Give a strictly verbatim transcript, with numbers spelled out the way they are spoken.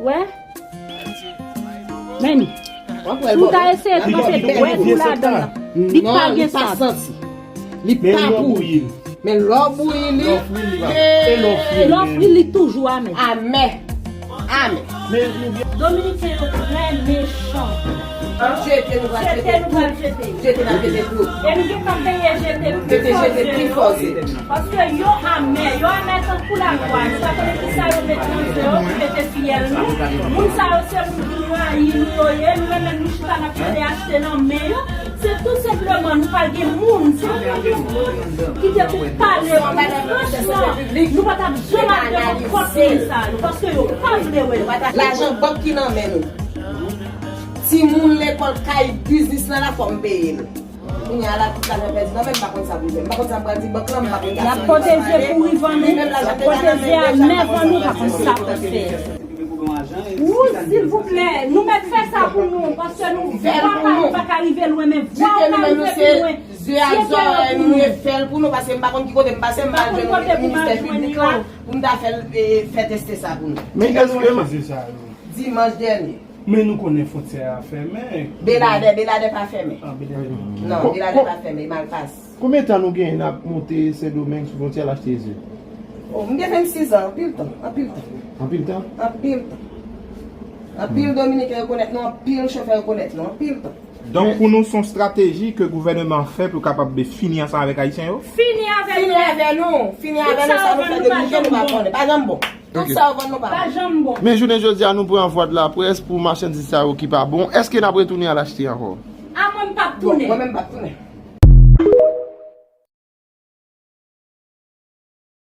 Wè? Men, si w ta eseye trete dwèt ou ladan l, li pa gen sans. Li pa bouyi. Men lè w bouyi li, e lè w fri li toujou amè. Amè. Amè. Dominiken yo trè mechan. Jete nou pral jete. Jete nou pral jete. Jete n ap jete tou. E nou gentan peye jete pi fò. Paske yo amè, yo amè tankou lagway. Ou pa konnen kisa yo met nan je yo, ki mete fiyèl nou. Moun sa yo se moun ki rayi nou yo ye. Nou menm menm nou chita n ap chante achte nan men yo. Se tou senpleman nou pa gen moun. Si nou te gen moun ki te pou pale nou franchman, nou pa t ap janm al nan nenpòt moun sa yo. Paske yo pa vle wè nou. Lajan bank ki nan men nou. Timoun lekòl, kay, biznis lan la, fò m peye l. Kounye a la, tout lajan pèdi nan men m, m pa konn sa pou m fè. M pa konn sa m pral di bank lan, m pa konn sa. Y ap pwoteje kouri van nou, y ap pwoteje amè van nou, pa konn sa pou fè. Wi, silvouplè, nou mèt fè sa pou nou, paske nou vwa pa nou pa ka rive lwen, men vwa ou ka rive pi lwen. Zye ak zòrèy nou, nou fè l pou nou, paske m pa konn ki kote m pase, m al jwenn ministè piblik la, pou m ta fè l, e, fè teste sa pou nou. Men èske dimanch dènye. Men nou konnen fwontyè a fèmen. Beladè, Beladè pa fèmen. Ah, Beladè pa fèmen. Non, Beladè pa fèmen, e Malpas. Konbyen tan nou genyen n ap monte Sendomeng sou fwontyè al achte ze? Oh, m gen vennsis an, anpil tan, anpil tan. Anpil tan? Anpil tan. Anpil Dominiken rekonèt nou, anpil chofè rekonèt nou, anpil tan. Donk, pou nou, se yon estrateji ke gouvènman an fè pou kapab fini ansanm avèk Ayisyen yo? Fini avè nou. Fini avè nou. Fini avè nou, sa nou fè Dominiken, nou pa konnen. Pa janm bon. Tout sa yo vann nou pa bon. Pa janm bon. Men jounen jodi a, nou pran vwa de laprès pou machandiz sa yo ki pa bon. Èske n ap retounen al achte ankò? A, mwen, m p ap tounen. Bon, mwen menm, m p ap tounen.